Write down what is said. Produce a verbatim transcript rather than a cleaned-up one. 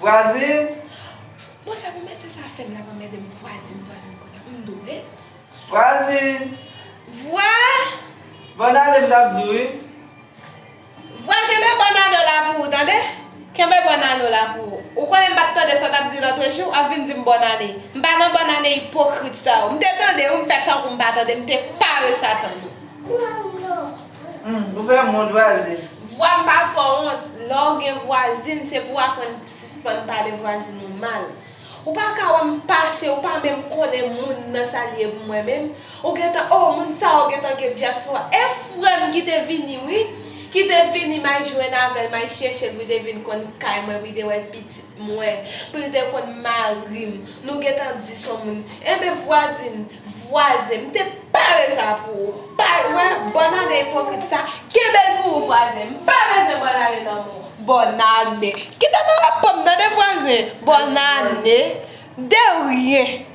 Vwazin! Bon, sa pou mesye sa fè m la, pa mède m vwazin, vwazin konsa. M dwe. Vwazin! Vwa! Bòn ane m t ap di w wi. Vwa, kenbe bòn ane w la pou ou, tande? Kenbe bòn ane w la pou ou. Ou konnen m pa t tande sa w t ap di lòt jou, w ap vin di m bòn ane. M pa nan bòn ane ipokrit sa yo. M te tande wi, m fè tankou m pa tande, m te pare sa tann ou. Hmm, ou fè m wont vwazin. Vwa, m pa fè w wont. Lè w gen vwazin, se pou w aprann sispann pale vwazin ou mal. Ou pa ka wè m pase, ou pa menm konnen moun nan sa l ye pou mwen menm. Ou gentan, oh, moun sa yo gentan gen dyaspora. E frè m ki te vini, wi. Ki te vini, m al jwenn avè l, m al chèche l, pou l te vin konn kay mwen, pou l te wè pitit mwen, pou l te konn mari m. Nou gentan di s on moun. Enben, vwazin, vwazen, m te pare sa pou ou. Pa, wè, bòn ane ipokrit sa. Kenbe l pou ou, vwazen. M pa bezwen bòn ane nan men w. Bòn ane. Kite m rapò m, tande, vwazen. Bòn ane. De ryen.